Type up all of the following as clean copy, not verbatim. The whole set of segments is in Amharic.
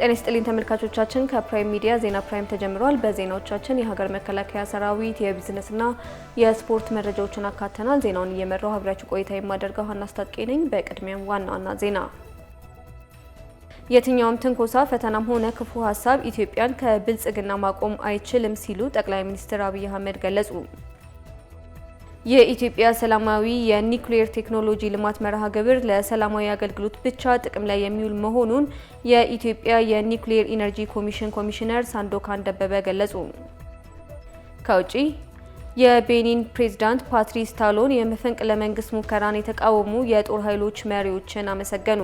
ጤና ይስጥልኝ ተመልካቾቻችን፣ ከፕራይም ሚዲያ ዜና ፕራይም ተጀምሯል። በዜናዎቻችን የሀገር መከላከያ ሰራዊት የቢዝነስና የስፖርት መረጃዎችን አካተናል። ዜናውን እየመራው አብሬያችሁ ቆይታ የማደርገው ሀና አስታጥቄ ነኝ። በቅድሚያም ዋና ዋና ዜና። የትኛውም ትንኮሳ፣ ፈተናም ሆነ ክፉ ሀሳብ ኢትዮጵያን ከብልጽግና ማቆም አይችልም ሲሉ ጠቅላይ ሚኒስትር አብይ አህመድ ገለጹ። የኢትዮጵያ ሰላማዊ የኒውክሌር ቴክኖሎጂ ልማት መርሃ ግብር ለሰላማዊ አገልግሎት ብቻ ጥቅም ላይ የሚውል መሆኑን የኢትዮጵያ የኒውክሌር ኢነርጂ ኮሚሽን ኮሚሽነር ሳንዶካን ደበበ ገለጹ። ከውጪ የቤኒን ፕሬዝዳንት ፓትሪስ ታሎን የመፈንቅለ መንግስት ሙከራን የተቃወሙ የጦር ኃይሎች መሪዎችን አመሰገኑ።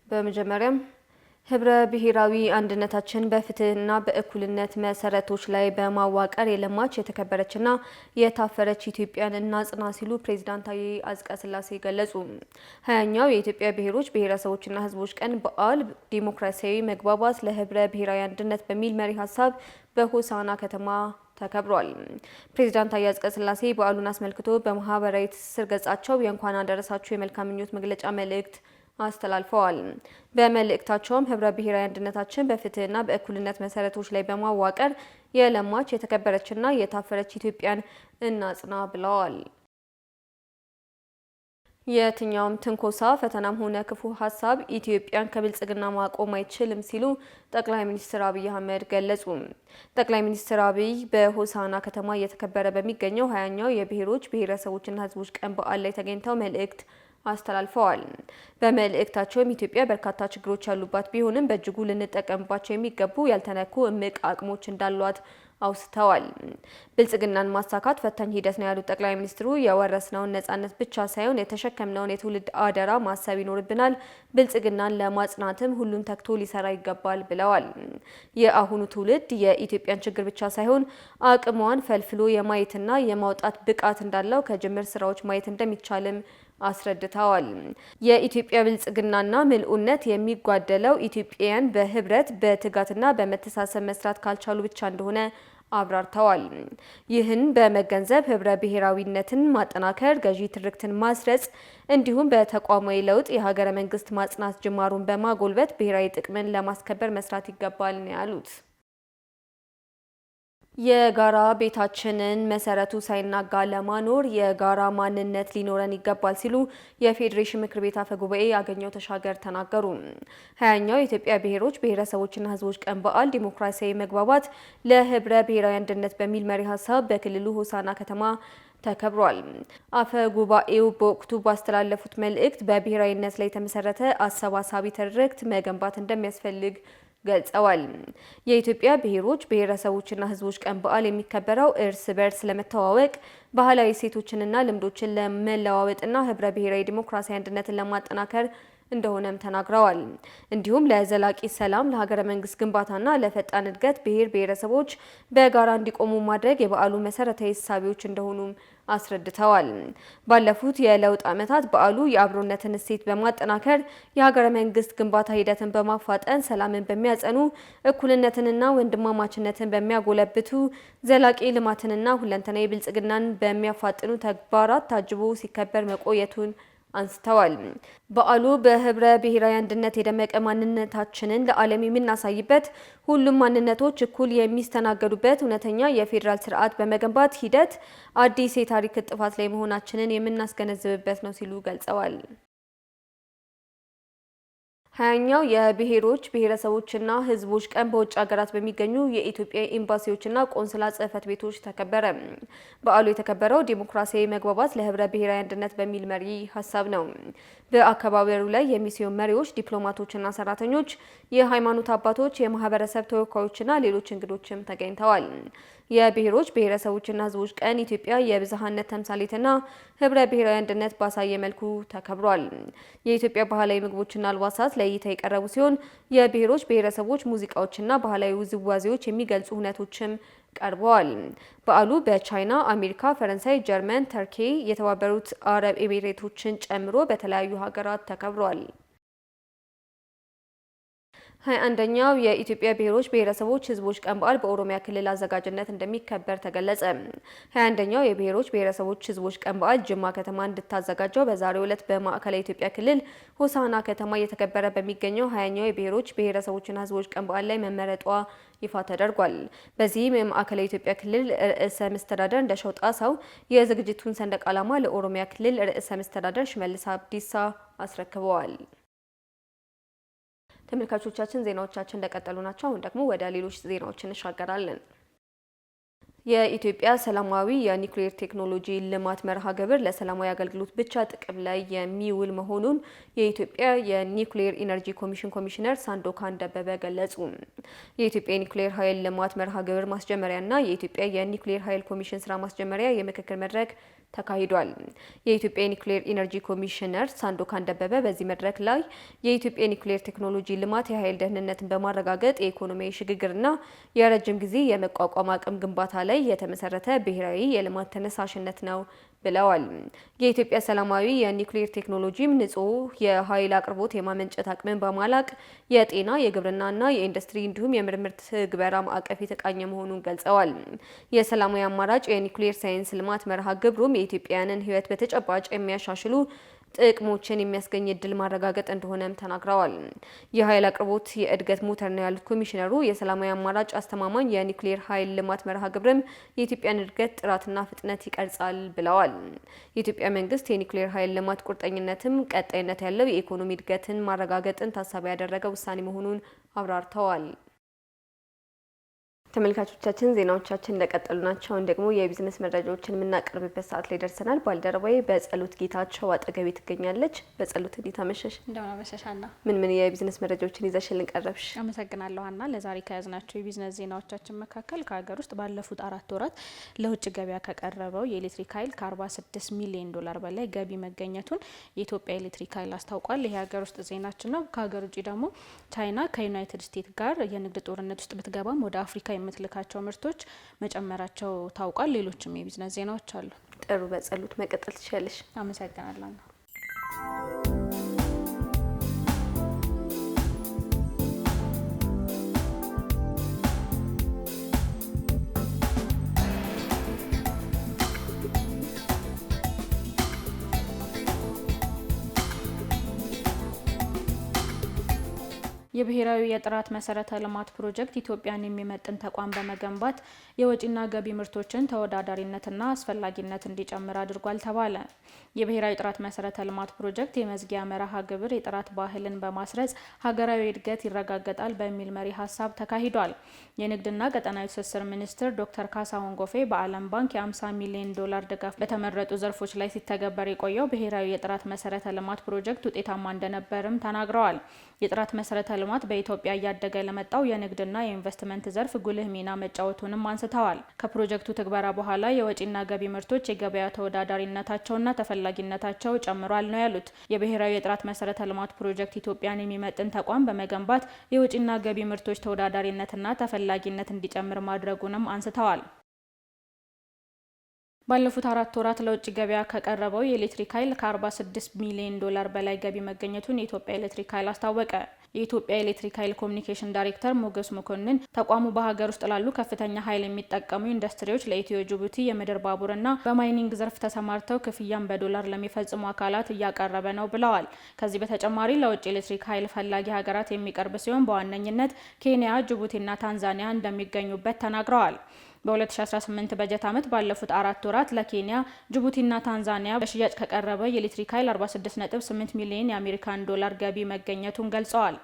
በመጀመሪያም ህብረ ብሔራዊ አንድነታችን በፍትህና በእኩልነት መሰረቶች ላይ በማዋቀር የለማች የተከበረችና የታፈረች ኢትዮጵያን እናጽና ሲሉ ፕሬዚዳንት ታዬ አጽቀሥላሴ ገለጹ። 20ኛው የኢትዮጵያ ብሔሮች ብሔረሰቦችና ህዝቦች ቀን በዓል ዲሞክራሲያዊ መግባባት ለህብረ ብሔራዊ አንድነት በሚል መሪ ሀሳብ በሆሳዕና ከተማ ተከብሯል። ፕሬዚዳንት ታዬ አጽቀሥላሴ በዓሉን አስመልክቶ በማህበራዊ ትስስር ገጻቸው የእንኳን አደረሳችሁ የመልካም ምኞት መግለጫ መልእክት አስተላልፈዋል። በመልእክታቸውም ህብረ ብሔራዊ አንድነታችን በፍትህና በእኩልነት መሰረቶች ላይ በማዋቀር የለማች የተከበረችና የታፈረች ኢትዮጵያን እናጽና ብለዋል። የትኛውም ትንኮሳ፣ ፈተናም ሆነ ክፉ ሀሳብ ኢትዮጵያን ከብልጽግና ማቆም አይችልም ሲሉ ጠቅላይ ሚኒስትር አብይ አህመድ ገለጹ። ጠቅላይ ሚኒስትር አብይ በሆሳዕና ከተማ እየተከበረ በሚገኘው 20ኛው የብሔሮች ብሔረሰቦችና ህዝቦች ቀን በዓል ላይ ተገኝተው መልእክት አስተላልፈዋል። በመልእክታቸውም ኢትዮጵያ በርካታ ችግሮች ያሉባት ቢሆንም በእጅጉ ልንጠቀምባቸው የሚገቡ ያልተነኩ እምቅ አቅሞች እንዳሏት አውስተዋል። ብልጽግናን ማሳካት ፈታኝ ሂደት ነው ያሉት ጠቅላይ ሚኒስትሩ የወረስነውን ነጻነት ብቻ ሳይሆን የተሸከምነውን የትውልድ አደራ ማሰብ ይኖርብናል። ብልጽግናን ለማጽናትም ሁሉም ተግቶ ሊሰራ ይገባል ብለዋል። የአሁኑ ትውልድ የኢትዮጵያን ችግር ብቻ ሳይሆን አቅሟን ፈልፍሎ የማየትና የማውጣት ብቃት እንዳለው ከጅምር ስራዎች ማየት እንደሚቻልም አስረድተዋል። የኢትዮጵያ ብልጽግናና ምልኡነት የሚጓደለው ኢትዮጵያውያን በህብረት በትጋትና በመተሳሰብ መስራት ካልቻሉ ብቻ እንደሆነ አብራርተዋል። ይህን በመገንዘብ ህብረ ብሔራዊነትን ማጠናከር፣ ገዢ ትርክትን ማስረጽ እንዲሁም በተቋማዊ ለውጥ የሀገረ መንግስት ማጽናት ጅማሩን በማጎልበት ብሔራዊ ጥቅምን ለማስከበር መስራት ይገባል ነው ያሉት። የጋራ ቤታችንን መሰረቱ ሳይናጋ ለማኖር የጋራ ማንነት ሊኖረን ይገባል ሲሉ የፌዴሬሽን ምክር ቤት አፈ ጉባኤ አገኘሁ ተሻገር ተናገሩ። 20ኛው የኢትዮጵያ ብሔሮች ብሔረሰቦችና ሕዝቦች ቀን በዓል ዲሞክራሲያዊ መግባባት ለህብረ ብሔራዊ አንድነት በሚል መሪ ሀሳብ በክልሉ ሆሳዕና ከተማ ተከብሯል። አፈ ጉባኤው በወቅቱ ባስተላለፉት መልእክት በብሔራዊነት ላይ የተመሰረተ አሰባሳቢ ትርክት መገንባት እንደሚያስፈልግ ገልጸዋል። የኢትዮጵያ ብሔሮች ብሔረሰቦችና ሕዝቦች ቀን በዓል የሚከበረው እርስ በርስ ለመተዋወቅ ባህላዊ እሴቶችንና ልምዶችን ለመለዋወጥና ህብረ ብሔራዊ ዲሞክራሲያዊ አንድነትን ለማጠናከር እንደሆነም ተናግረዋል። እንዲሁም ለዘላቂ ሰላም፣ ለሀገረ መንግስት ግንባታና ለፈጣን እድገት ብሔር ብሔረሰቦች በጋራ እንዲቆሙ ማድረግ የበዓሉ መሰረታዊ እሳቤዎች እንደሆኑም አስረድተዋል። ባለፉት የለውጥ ዓመታት በዓሉ የአብሮነትን እሴት በማጠናከር የሀገረ መንግስት ግንባታ ሂደትን በማፋጠን ሰላምን በሚያጸኑ፣ እኩልነትንና ወንድማማችነትን በሚያጎለብቱ፣ ዘላቂ ልማትንና ሁለንተናዊ ብልጽግናን በሚያፋጥኑ ተግባራት ታጅቦ ሲከበር መቆየቱን አንስተዋል። በዓሉ በህብረ ብሔራዊ አንድነት የደመቀ ማንነታችንን ለዓለም የምናሳይበት፣ ሁሉም ማንነቶች እኩል የሚስተናገዱበት እውነተኛ የፌዴራል ስርዓት በመገንባት ሂደት አዲስ የታሪክ እጥፋት ላይ መሆናችንን የምናስገነዝብበት ነው ሲሉ ገልጸዋል። 20ኛው የብሔሮች ብሔረሰቦችና ሕዝቦች ቀን በውጭ ሀገራት በሚገኙ የኢትዮጵያ ኤምባሲዎችና ቆንስላ ጽሕፈት ቤቶች ተከበረ። በዓሉ የተከበረው ዲሞክራሲያዊ መግባባት ለህብረ ብሔራዊ አንድነት በሚል መሪ ሀሳብ ነው። በአከባበሩ ላይ የሚስዮን መሪዎች፣ ዲፕሎማቶችና ሰራተኞች፣ የሃይማኖት አባቶች፣ የማህበረሰብ ተወካዮችና ሌሎች እንግዶችም ተገኝተዋል። የብሔሮች ብሔረሰቦችና ሕዝቦች ቀን ኢትዮጵያ የብዝሃነት ተምሳሌትና ህብረ ብሔራዊ አንድነት ባሳየ መልኩ ተከብሯል። የኢትዮጵያ ባህላዊ ምግቦችና አልባሳት ለእይታ የቀረቡ ሲሆን የብሔሮች ብሔረሰቦች ሙዚቃዎችና ባህላዊ ውዝዋዜዎች የሚገልጹ ሁነቶችም ቀርበዋል። በዓሉ በቻይና፣ አሜሪካ፣ ፈረንሳይ፣ ጀርመን፣ ተርኬ፣ የተባበሩት አረብ ኤሚሬቶችን ጨምሮ በተለያዩ ሀገራት ተከብሯል። 21ኛው የኢትዮጵያ ብሔሮች ብሔረሰቦች ሕዝቦች ቀን በዓል በኦሮሚያ ክልል አዘጋጅነት እንደሚከበር ተገለጸ። 21ኛው የብሔሮች ብሔረሰቦች ሕዝቦች ቀን በዓል ጅማ ከተማ እንድታዘጋጀው በዛሬው ዕለት በማዕከላዊ ኢትዮጵያ ክልል ሆሳዕና ከተማ እየተከበረ በሚገኘው 20ኛው የብሔሮች ብሔረሰቦችና ሕዝቦች ቀን በዓል ላይ መመረጧ ይፋ ተደርጓል። በዚህም የማዕከላዊ ኢትዮጵያ ክልል ርዕሰ መስተዳደር እንደሻው ጣሰው የዝግጅቱን ሰንደቅ ዓላማ ለኦሮሚያ ክልል ርዕሰ መስተዳደር ሽመልስ አብዲሳ አስረክበዋል። ተመልካቾቻችን ዜናዎቻችን እንደቀጠሉ ናቸው። አሁን ደግሞ ወደ ሌሎች ዜናዎች እንሻገራለን። የኢትዮጵያ ሰላማዊ የኒውክሌር ቴክኖሎጂ ልማት መርሃ ግብር ለሰላማዊ አገልግሎት ብቻ ጥቅም ላይ የሚውል መሆኑን የኢትዮጵያ የኒውክሌር ኢነርጂ ኮሚሽን ኮሚሽነር ሳንዶካን ደበበ ገለጹ። የኢትዮጵያ የኒውክሌር ኃይል ልማት መርሃ ግብር ማስጀመሪያና የኢትዮጵያ የኒውክሌር ኃይል ኮሚሽን ስራ ማስጀመሪያ የምክክር መድረክ ተካሂዷል። የኢትዮጵያ የኒውክሌር ኢነርጂ ኮሚሽነር ሳንዶካን ደበበ በዚህ መድረክ ላይ የኢትዮጵያ የኒውክሌር ቴክኖሎጂ ልማት የኃይል ደህንነትን በማረጋገጥ የኢኮኖሚያዊ ሽግግርና የረጅም ጊዜ የመቋቋም አቅም ግንባታ ላይ የተመሰረተ ብሔራዊ የልማት ተነሳሽነት ነው ብለዋል። የኢትዮጵያ ሰላማዊ የኒውክሌር ቴክኖሎጂም ንጹህ የኃይል አቅርቦት የማመንጨት አቅምን በማላቅ የጤና፣ የግብርናና የኢንዱስትሪ እንዲሁም የምርምር ትግበራ ማዕቀፍ የተቃኘ መሆኑን ገልጸዋል። የሰላማዊ አማራጭ የኒውክሌር ሳይንስ ልማት መርሃ ግብሩም የኢትዮጵያውያንን ሕይወት በተጨባጭ የሚያሻሽሉ ጥቅሞችን የሚያስገኝ እድል ማረጋገጥ እንደሆነም ተናግረዋል። የኃይል አቅርቦት የእድገት ሞተር ነው ያሉት ኮሚሽነሩ የሰላማዊ አማራጭ አስተማማኝ የኒውክሌር ኃይል ልማት መርሃ ግብርም የኢትዮጵያን እድገት ጥራትና ፍጥነት ይቀርጻል ብለዋል። የኢትዮጵያ መንግስት የኒውክሌር ኃይል ልማት ቁርጠኝነትም ቀጣይነት ያለው የኢኮኖሚ እድገትን ማረጋገጥን ታሳቢ ያደረገ ውሳኔ መሆኑን አብራርተዋል። ተመልካቾቻችን ዜናዎቻችን እንደቀጠሉ ናቸው። አሁን ደግሞ የቢዝነስ መረጃዎችን የምናቀርብበት ሰዓት ላይ ደርሰናል። ባልደረባዬ በጸሎት ጌታቸው አጠገቤ ትገኛለች። በጸሎት እንዴት አመሸሽ? እንደምን አመሸሽ ሀና። ምን ምን የቢዝነስ መረጃዎችን ይዘሽልን ቀረብሽ? አመሰግናለሁ ሀና። ለዛሬ ከያዝናቸው የቢዝነስ ዜናዎቻችን መካከል ከሀገር ውስጥ ባለፉት 4 ወራት ለውጭ ገበያ ከቀረበው የኤሌክትሪክ ኃይል ከ46 ሚሊዮን ዶላር በላይ ገቢ መገኘቱን የኢትዮጵያ ኤሌክትሪክ ኃይል አስታውቋል። ይህ የሀገር ውስጥ ዜናችን ነው። ከሀገር ውጭ ደግሞ ቻይና ከዩናይትድ ስቴትስ ጋር የንግድ ጦርነት ውስጥ ብትገባም ወደ አፍሪካ የምትልካቸው ምርቶች መጨመራቸው ታውቋል። ሌሎችም የቢዝነስ ዜናዎች አሉ። ጥሩ፣ በጸሎት መቀጠል ትችላለሽ። አመሰግናለሁ። የብሔራዊ የጥራት መሰረተ ልማት ፕሮጀክት ኢትዮጵያን የሚመጥን ተቋም በመገንባት የወጪና ገቢ ምርቶችን ተወዳዳሪነትና አስፈላጊነት እንዲጨምር አድርጓል ተባለ። የብሔራዊ ጥራት መሰረተ ልማት ፕሮጀክት የመዝጊያ መርሃ ግብር የጥራት ባህልን በማስረጽ ሀገራዊ እድገት ይረጋገጣል በሚል መሪ ሀሳብ ተካሂዷል። የንግድና ቀጠናዊ ትስስር ሚኒስትር ዶክተር ካሳሁን ጎፌ በዓለም ባንክ የ50 ሚሊዮን ዶላር ድጋፍ በተመረጡ ዘርፎች ላይ ሲተገበር የቆየው ብሔራዊ የጥራት መሰረተ ልማት ፕሮጀክት ውጤታማ እንደነበርም ተናግረዋል። የጥራት መሰረተ ልማት በኢትዮጵያ እያደገ ለመጣው የንግድና የኢንቨስትመንት ዘርፍ ጉልህ ሚና መጫወቱንም አንስተዋል። ከፕሮጀክቱ ትግበራ በኋላ የወጪና ገቢ ምርቶች የገበያ ተወዳዳሪነታቸውና ተፈላጊነታቸው ጨምሯል ነው ያሉት። የብሔራዊ የጥራት መሰረተ ልማት ፕሮጀክት ኢትዮጵያን የሚመጥን ተቋም በመገንባት የወጪና ገቢ ምርቶች ተወዳዳሪነትና ተፈላጊነት እንዲጨምር ማድረጉንም አንስተዋል። ባለፉት 4 ወራት ለውጭ ገበያ ከቀረበው የኤሌክትሪክ ኃይል ከ46 ሚሊዮን ዶላር በላይ ገቢ መገኘቱን የኢትዮጵያ ኤሌክትሪክ ኃይል አስታወቀ። የኢትዮጵያ ኤሌክትሪክ ኃይል ኮሚኒኬሽን ዳይሬክተር ሞገስ መኮንን ተቋሙ በሀገር ውስጥ ላሉ ከፍተኛ ኃይል የሚጠቀሙ ኢንዱስትሪዎች፣ ለኢትዮ ጅቡቲ የምድር ባቡርና በ mining ዘርፍ ተሰማርተው ክፍያን በዶላር ለሚፈጽሙ አካላት እያቀረበ ነው ብለዋል። ከዚህ በተጨማሪ ለውጭ ኤሌክትሪክ ኃይል ፈላጊ ሀገራት የሚቀርብ ሲሆን በዋነኝነት ኬንያ፣ ጅቡቲና ታንዛኒያ እንደሚገኙበት ተናግረዋል። በ2018 በጀት ዓመት ባለፉት 4 ወራት ለኬንያ፣ ጅቡቲና ታንዛኒያ በሽያጭ ከቀረበ የኤሌክትሪክ ኃይል 46.8 ሚሊዮን የአሜሪካን ዶላር ገቢ መገኘቱን ገልጸዋል።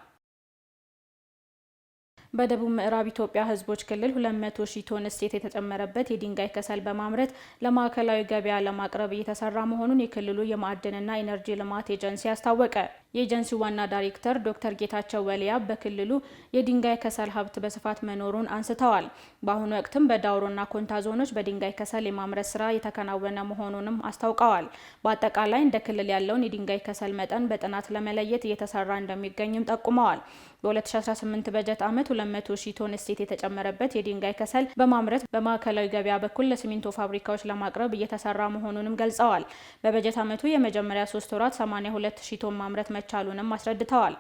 በደቡብ ምዕራብ ኢትዮጵያ ሕዝቦች ክልል 200 ሺህ ቶን እሴት የተጨመረበት የድንጋይ ከሰል በማምረት ለማዕከላዊ ገበያ ለማቅረብ እየተሰራ መሆኑን የክልሉ የማዕድንና ኢነርጂ ልማት ኤጀንሲ አስታወቀ። የኤጀንሲው ዋና ዳይሬክተር ዶክተር ጌታቸው ወልያ በክልሉ የድንጋይ ከሰል ሀብት በስፋት መኖሩን አንስተዋል። በአሁኑ ወቅትም በዳውሮና ኮንታ ዞኖች በድንጋይ ከሰል የማምረት ስራ የተከናወነ መሆኑንም አስታውቀዋል። በአጠቃላይ እንደ ክልል ያለውን የድንጋይ ከሰል መጠን በጥናት ለመለየት እየተሰራ እንደሚገኝም ጠቁመዋል። በ2018 በጀት ዓመት 200 ሺህ ቶን እሴት የተጨመረበት የድንጋይ ከሰል በማምረት በማዕከላዊ ገበያ በኩል ለሲሚንቶ ፋብሪካዎች ለማቅረብ እየተሰራ መሆኑንም ገልጸዋል። በበጀት ዓመቱ የመጀመሪያ 3 ወራት 82 ሺህ ቶን ማምረት መቻሉንም አስረድተዋል።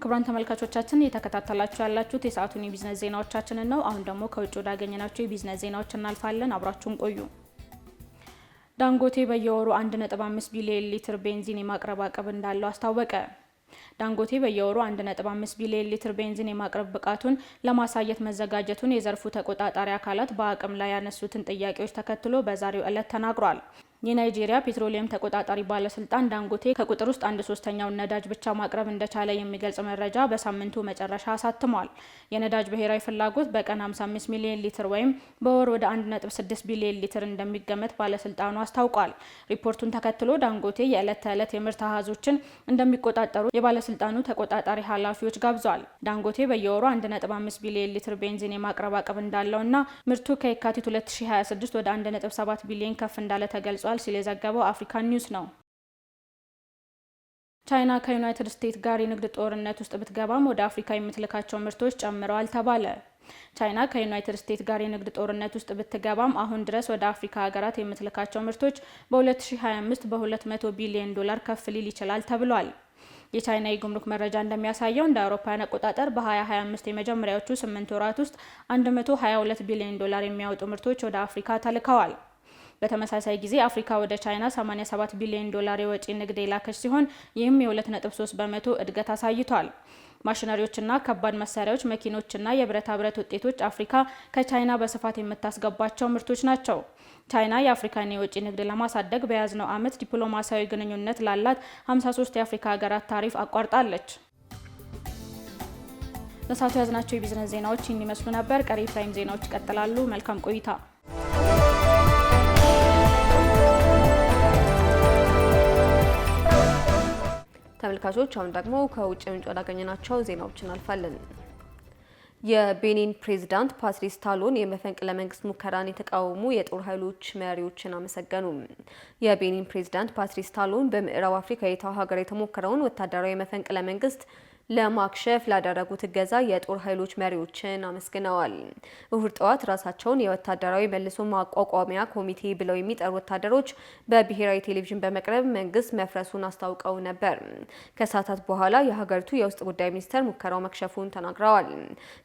ክቡራን ተመልካቾቻችን፣ እየተከታተላችሁ ያላችሁት የሰዓቱን የቢዝነስ ዜናዎቻችንን ነው። አሁን ደግሞ ከውጭ ወዳገኘናቸው የቢዝነስ ዜናዎች እናልፋለን። አብራችሁን ቆዩ። ዳንጎቴ በየወሩ 1.5 ቢሊዮን ሊትር ቤንዚን የማቅረብ አቅም እንዳለው አስታወቀ። ዳንጎቴ በየወሩ 1.5 ቢሊዮን ሊትር ቤንዚን የማቅረብ ብቃቱን ለማሳየት መዘጋጀቱን የዘርፉ ተቆጣጣሪ አካላት በአቅም ላይ ያነሱትን ጥያቄዎች ተከትሎ በዛሬው ዕለት ተናግሯል። የናይጄሪያ ፔትሮሊየም ተቆጣጣሪ ባለስልጣን ዳንጎቴ ከቁጥር ውስጥ 1/3ኛውን ነዳጅ ብቻ ማቅረብ እንደቻለ የሚገልጽ መረጃ በሳምንቱ መጨረሻ አሳትሟል። የነዳጅ ብሔራዊ ፍላጎት በቀን 55 ሚሊዮን ሊትር ወይም በወር ወደ 1.6 ቢሊዮን ሊትር እንደሚገመት ባለስልጣኑ አስታውቋል። ሪፖርቱን ተከትሎ ዳንጎቴ የዕለት ተዕለት የምርት አሃዞችን እንደሚቆጣጠሩ የባለስልጣኑ ተቆጣጣሪ ኃላፊዎች ጋብዟል። ዳንጎቴ በየወሩ 1.5 ቢሊዮን ሊትር ቤንዚን የማቅረብ አቅም እንዳለውና ምርቱ ከየካቲት 2026 ወደ 1.7 ቢሊዮን ከፍ እንዳለ ተገልጿል ሲል የዘገበው አፍሪካን ኒውስ ነው። ቻይና ከዩናይትድ ስቴትስ ጋር የንግድ ጦርነት ውስጥ ብትገባም ወደ አፍሪካ የምትልካቸው ምርቶች ጨምረዋል ተባለ። ቻይና ከዩናይትድ ስቴትስ ጋር የንግድ ጦርነት ውስጥ ብትገባም አሁን ድረስ ወደ አፍሪካ ሀገራት የምትልካቸው ምርቶች በ2025 በ200 ቢሊዮን ዶላር ከፍ ሊል ይችላል ተብሏል። የቻይና የጉምሩክ መረጃ እንደሚያሳየው እንደ አውሮፓውያን አቆጣጠር በ2025 የመጀመሪያዎቹ 8 ወራት ውስጥ 122 ቢሊዮን ዶላር የሚያወጡ ምርቶች ወደ አፍሪካ ተልከዋል። በተመሳሳይ ጊዜ አፍሪካ ወደ ቻይና 87 ቢሊዮን ዶላር የወጪ ንግድ የላከች ሲሆን ይህም የ2.3% እድገት አሳይቷል። ማሽነሪዎችና ከባድ መሳሪያዎች፣ መኪኖችና የብረታ ብረት ውጤቶች አፍሪካ ከቻይና በስፋት የምታስገባቸው ምርቶች ናቸው። ቻይና የአፍሪካን የወጪ ንግድ ለማሳደግ በያዝነው ዓመት ዲፕሎማሲያዊ ግንኙነት ላላት 53 የአፍሪካ ሀገራት ታሪፍ አቋርጣለች። ለሰዓቱ ያዝናቸው የቢዝነስ ዜናዎች ይህን ይመስሉ ነበር። ቀሪ ፕራይም ዜናዎች ይቀጥላሉ። መልካም ቆይታ። ተመልካቾች፣ አሁን ደግሞ ከውጭ ምንጭ ወዳገኘናቸው ዜናዎች እናልፋለን። የቤኒን ፕሬዝዳንት ፓትሪስ ታሎን የመፈንቅለ መንግስት ሙከራን የተቃወሙ የጦር ኃይሎች መሪዎችን አመሰገኑ። የቤኒን ፕሬዝዳንት ፓትሪስ ታሎን በምዕራብ አፍሪካዊቷ ሀገር የተሞከረውን ወታደራዊ መፈንቅለ መንግስት ለማክሸፍ ላደረጉት እገዛ የጦር ኃይሎች መሪዎችን አመስግነዋል። እሁድ ጠዋት ራሳቸውን የወታደራዊ መልሶ ማቋቋሚያ ኮሚቴ ብለው የሚጠሩ ወታደሮች በብሔራዊ ቴሌቪዥን በመቅረብ መንግስት መፍረሱን አስታውቀው ነበር። ከሰዓታት በኋላ የሀገሪቱ የውስጥ ጉዳይ ሚኒስተር ሙከራው መክሸፉን ተናግረዋል።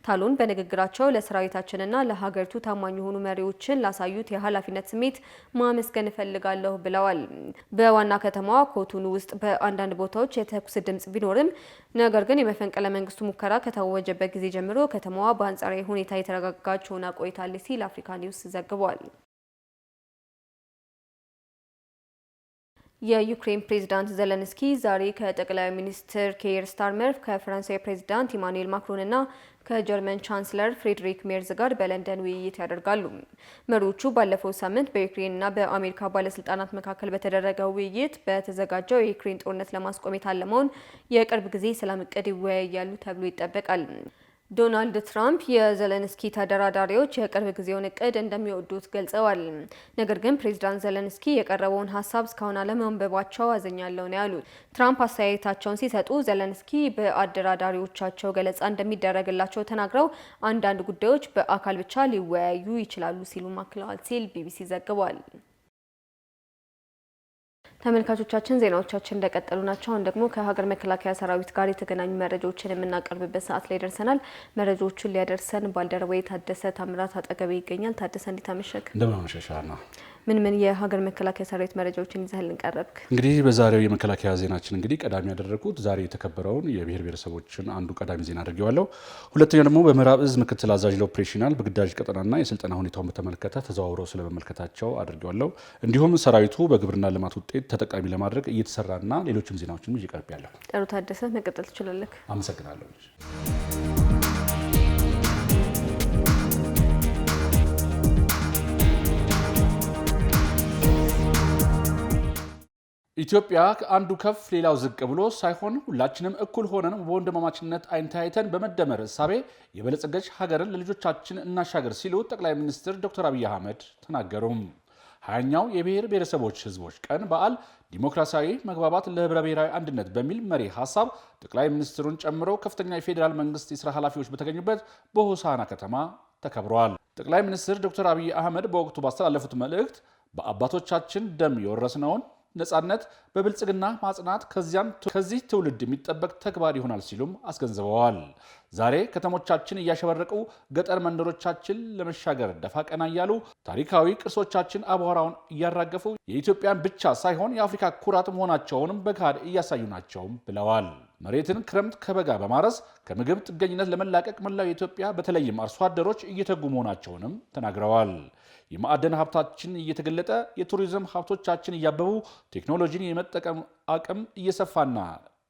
ታሎን በንግግራቸው ለሰራዊታችንና ለሀገሪቱ ታማኝ የሆኑ መሪዎችን ላሳዩት የኃላፊነት ስሜት ማመስገን እፈልጋለሁ ብለዋል። በዋና ከተማዋ ኮቱኑ ውስጥ በአንዳንድ ቦታዎች የተኩስ ድምጽ ቢኖርም ነገር ግን የመፈንቅለ መንግስቱ ሙከራ ከታወጀበት ጊዜ ጀምሮ ከተማዋ በአንጻራዊ ሁኔታ የተረጋጋች ሆና ቆይታለች ሲል አፍሪካ ኒውስ ዘግቧል። የዩክሬን ፕሬዝዳንት ዘለንስኪ ዛሬ ከጠቅላይ ሚኒስትር ኬየር ስታርመር፣ ከፈረንሳይ ፕሬዝዳንት ኢማኑኤል ማክሮን እና ከጀርመን ቻንስለር ፍሬድሪክ ሜርዝ ጋር በለንደን ውይይት ያደርጋሉ። መሪዎቹ ባለፈው ሳምንት በዩክሬንና በአሜሪካ ባለስልጣናት መካከል በተደረገው ውይይት በተዘጋጀው የዩክሬን ጦርነት ለማስቆም የታለመውን የቅርብ ጊዜ ሰላም እቅድ ይወያያሉ ተብሎ ይጠበቃል። ዶናልድ ትራምፕ የዘለንስኪ ተደራዳሪዎች የቅርብ ጊዜውን እቅድ እንደሚወዱት ገልጸዋል። ነገር ግን ፕሬዚዳንት ዘለንስኪ የቀረበውን ሀሳብ እስካሁን አለማንበባቸው አዝኛለሁ ነው ያሉት። ትራምፕ አስተያየታቸውን ሲሰጡ ዘለንስኪ በአደራዳሪዎቻቸው ገለጻ እንደሚደረግላቸው ተናግረው አንዳንድ ጉዳዮች በአካል ብቻ ሊወያዩ ይችላሉ ሲሉ አክለዋል ሲል ቢቢሲ ዘግቧል። ተመልካቾቻችን፣ ዜናዎቻችን እንደቀጠሉ ናቸው። አሁን ደግሞ ከሀገር መከላከያ ሰራዊት ጋር የተገናኙ መረጃዎችን የምናቀርብበት ሰዓት ላይ ደርሰናል። መረጃዎቹን ሊያደርሰን ባልደረባዬ ታደሰ ታምራት አጠገቤ ይገኛል። ታደሰ፣ እንዴት አመሸህ? እንደምን አመሸሽ ሀና። ምን ምን የሀገር መከላከያ ሰራዊት መረጃዎችን ይዘህልን ቀረብክ? እንግዲህ በዛሬው የመከላከያ ዜናችን እንግዲህ ቀዳሚ ያደረግኩት ዛሬ የተከበረውን የብሔር ብሔረሰቦችን አንዱ ቀዳሚ ዜና አድርጌዋለሁ። ሁለተኛው ደግሞ በምዕራብ እዝ ምክትል አዛዥ ለ operational በግዳጅ ቀጠናና የስልጠና ሁኔታውን በተመለከተ ተዘዋውረው ስለመመልከታቸው አድርጌዋለሁ። እንዲሁም ሰራዊቱ በግብርና ልማት ውጤት ተጠቃሚ ለማድረግ እየተሰራና ሌሎችም ዜናዎችን ይዤ ቀርቤያለሁ። ጥሩ ታደሰ፣ መቀጠል ትችላለህ። አመሰግናለሁ። ኢትዮጵያ አንዱ ከፍ ሌላው ዝቅ ብሎ ሳይሆን ሁላችንም እኩል ሆነን በወንድማማችነት አይን ተያይተን በመደመር እሳቤ የበለጸገች ሀገርን ለልጆቻችን እናሻገር ሲሉ ጠቅላይ ሚኒስትር ዶክተር አብይ አህመድ ተናገሩ። 20ኛው የብሔር ብሔረሰቦች ሕዝቦች ቀን በዓል ዲሞክራሲያዊ መግባባት ለህብረ ብሔራዊ አንድነት በሚል መሪ ሀሳብ ጠቅላይ ሚኒስትሩን ጨምሮ ከፍተኛ የፌዴራል መንግስት የስራ ኃላፊዎች በተገኙበት በሆሳዕና ከተማ ተከብረዋል። ጠቅላይ ሚኒስትር ዶክተር አብይ አህመድ በወቅቱ ባስተላለፉት መልእክት በአባቶቻችን ደም የወረስነውን ነጻነት በብልጽግና ማጽናት ከዚያም ከዚህ ትውልድ የሚጠበቅ ተግባር ይሆናል ሲሉም አስገንዝበዋል። ዛሬ ከተሞቻችን እያሸበረቁ፣ ገጠር መንደሮቻችን ለመሻገር ደፋ ቀና እያሉ፣ ታሪካዊ ቅርሶቻችን አቧራውን እያራገፉ የኢትዮጵያን ብቻ ሳይሆን የአፍሪካ ኩራት መሆናቸውንም በገሃድ እያሳዩ ናቸውም ብለዋል። መሬትን ክረምት ከበጋ በማረስ ከምግብ ጥገኝነት ለመላቀቅ መላው የኢትዮጵያ በተለይም አርሶ አደሮች እየተጉ መሆናቸውንም ተናግረዋል። የማዕድን ሀብታችን እየተገለጠ፣ የቱሪዝም ሀብቶቻችን እያበቡ፣ ቴክኖሎጂን የመጠቀም አቅም እየሰፋና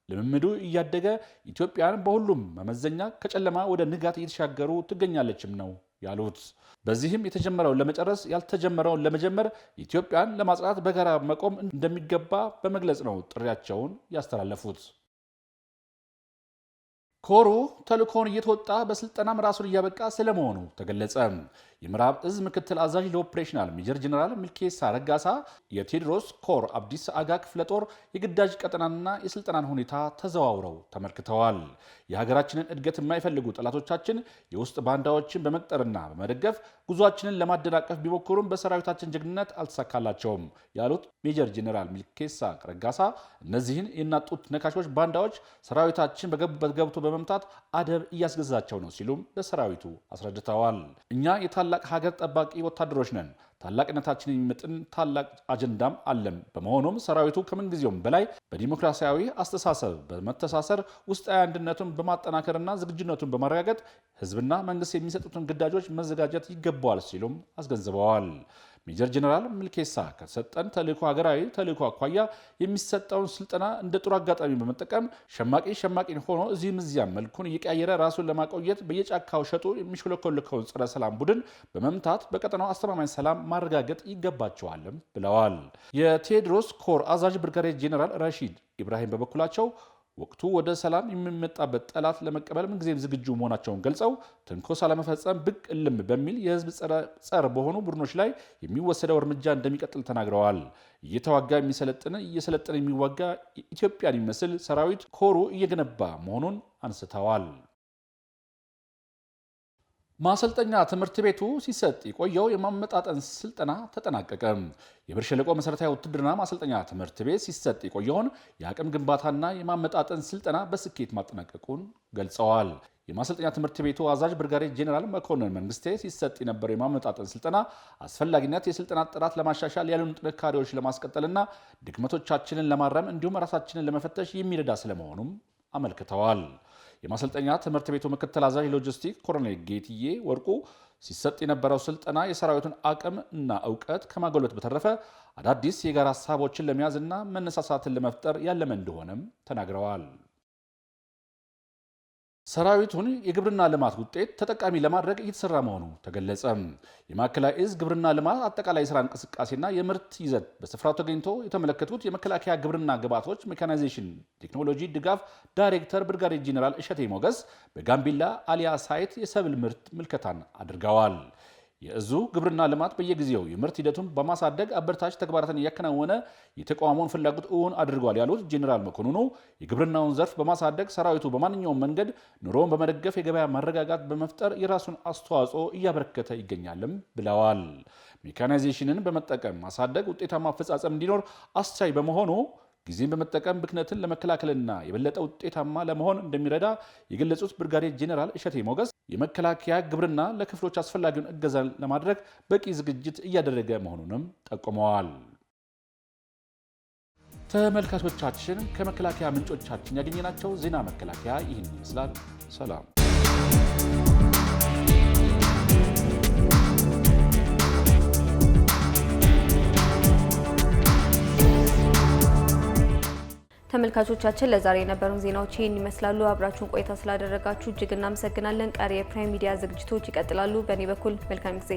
ልምምዱ እያደገ ኢትዮጵያን በሁሉም መመዘኛ ከጨለማ ወደ ንጋት እየተሻገሩ ትገኛለችም ነው ያሉት። በዚህም የተጀመረውን ለመጨረስ፣ ያልተጀመረውን ለመጀመር፣ ኢትዮጵያን ለማጽናት በጋራ መቆም እንደሚገባ በመግለጽ ነው ጥሪያቸውን ያስተላለፉት። ኮሩ ተልእኮውን እየተወጣ በስልጠናም ራሱን እያበቃ ስለመሆኑ ተገለጸ። የምዕራብ እዝ ምክትል አዛዥ ለ operational ሜጀር ጀነራል ሚልኬሳ ረጋሳ የቴዎድሮስ ኮር አብዲስ አጋ ክፍለ ጦር የግዳጅ ቀጠናና የስልጠናን ሁኔታ ተዘዋውረው ተመልክተዋል። የሀገራችንን እድገት የማይፈልጉ ጠላቶቻችን የውስጥ ባንዳዎችን በመቅጠርና በመደገፍ ጉዟችንን ለማደናቀፍ ቢሞክሩም በሰራዊታችን ጀግንነት አልተሳካላቸውም ያሉት ሜጀር ጀነራል ሚልኬሳ ረጋሳ እነዚህን የእናት ጡት ነካሾች ባንዳዎች ሰራዊታችን በገቡበት ገብቶ በመምታት አደብ እያስገዛቸው ነው ሲሉም ለሰራዊቱ አስረድተዋል። እኛ የታላቅ ሀገር ጠባቂ ወታደሮች ነን። ታላቅነታችንን የሚመጥን ታላቅ አጀንዳም አለን። በመሆኑም ሰራዊቱ ከምንጊዜውም በላይ በዲሞክራሲያዊ አስተሳሰብ በመተሳሰር፣ ውስጣዊ አንድነቱን በማጠናከርና ዝግጁነቱን በማረጋገጥ ህዝብና መንግስት የሚሰጡትን ግዳጆች መዘጋጀት ይገባዋል ሲሉም አስገንዝበዋል። ሜጀር ጀነራል ሚልኬሳ ከተሰጠን ተልእኮ ሀገራዊ ተልእኮ አኳያ የሚሰጠውን ስልጠና እንደ ጥሩ አጋጣሚ በመጠቀም ሸማቂ ሸማቂን ሆኖ እዚህም እዚያም መልኩን እየቀያየረ ራሱን ለማቆየት በየጫካው ሸጡ የሚሽለኮልከውን ጸረ ሰላም ቡድን በመምታት በቀጠናው አስተማማኝ ሰላም ማረጋገጥ ይገባቸዋልም ብለዋል። የቴዎድሮስ ኮር አዛዥ ብርጋዴር ጄኔራል ረሺድ ኢብራሂም በበኩላቸው ወቅቱ ወደ ሰላም የሚመጣበት ጠላት ለመቀበል ምንጊዜም ዝግጁ መሆናቸውን ገልጸው ትንኮሳ ለመፈጸም ብቅ እልም በሚል የህዝብ ጸር በሆኑ ቡድኖች ላይ የሚወሰደው እርምጃ እንደሚቀጥል ተናግረዋል። እየተዋጋ የሚሰለጥን፣ እየሰለጠነ የሚዋጋ ኢትዮጵያን የሚመስል ሰራዊት ኮሩ እየገነባ መሆኑን አንስተዋል። ማሰልጠኛ ትምህርት ቤቱ ሲሰጥ የቆየው የማመጣጠን ስልጠና ተጠናቀቀ። የብር ሸለቆ መሰረታዊ ውትድርና ማሰልጠኛ ትምህርት ቤት ሲሰጥ የቆየውን የአቅም ግንባታና የማመጣጠን ስልጠና በስኬት ማጠናቀቁን ገልጸዋል። የማሰልጠኛ ትምህርት ቤቱ አዛዥ ብርጋዴር ጄኔራል መኮንን መንግስቴ ሲሰጥ የነበረው የማመጣጠን ስልጠና አስፈላጊነት የስልጠና ጥራት ለማሻሻል፣ ያሉን ጥንካሬዎች ለማስቀጠልና ድክመቶቻችንን ለማረም እንዲሁም ራሳችንን ለመፈተሽ የሚረዳ ስለመሆኑም አመልክተዋል። የማሰልጠኛ ትምህርት ቤቱ ምክትል አዛዥ ሎጂስቲክ ኮሎኔል ጌትዬ ወርቁ ሲሰጥ የነበረው ስልጠና የሰራዊቱን አቅም እና እውቀት ከማጎልበት በተረፈ አዳዲስ የጋራ ሀሳቦችን ለመያዝና መነሳሳትን ለመፍጠር ያለመ እንደሆነም ተናግረዋል። ሰራዊቱን የግብርና ልማት ውጤት ተጠቃሚ ለማድረግ እየተሰራ መሆኑ ተገለጸ። የማዕከላዊ እዝ ግብርና ልማት አጠቃላይ የስራ እንቅስቃሴና የምርት ይዘት በስፍራው ተገኝቶ የተመለከቱት የመከላከያ ግብርና ግብዓቶች ሜካናይዜሽን ቴክኖሎጂ ድጋፍ ዳይሬክተር ብርጋዴር ጄኔራል እሸቴ ሞገስ በጋምቢላ አሊያ ሳይት የሰብል ምርት ምልከታን አድርገዋል። የእዙ ግብርና ልማት በየጊዜው የምርት ሂደቱን በማሳደግ አበረታች ተግባራትን እያከናወነ የተቋሙን ፍላጎት እውን አድርጓል ያሉት ጄኔራል መኮንኑ የግብርናውን ዘርፍ በማሳደግ ሰራዊቱ በማንኛውም መንገድ ኑሮውን በመደገፍ የገበያ ማረጋጋት በመፍጠር የራሱን አስተዋጽኦ እያበረከተ ይገኛልም ብለዋል። ሜካናይዜሽንን በመጠቀም ማሳደግ ውጤታማ አፈጻጸም እንዲኖር አስቻይ በመሆኑ ጊዜን በመጠቀም ብክነትን ለመከላከልና የበለጠ ውጤታማ ለመሆን እንደሚረዳ የገለጹት ብርጋዴር ጄኔራል እሸቴ ሞገስ የመከላከያ ግብርና ለክፍሎች አስፈላጊውን እገዛ ለማድረግ በቂ ዝግጅት እያደረገ መሆኑንም ጠቁመዋል። ተመልካቾቻችን፣ ከመከላከያ ምንጮቻችን ያገኘናቸው ዜና መከላከያ ይህን ይመስላል። ሰላም። ተመልካቾቻችን፣ ለዛሬ የነበሩን ዜናዎች ይህን ይመስላሉ። አብራችሁን ቆይታ ስላደረጋችሁ እጅግ እናመሰግናለን። ቀሪ የፕራይም ሚዲያ ዝግጅቶች ይቀጥላሉ። በእኔ በኩል መልካም ጊዜ።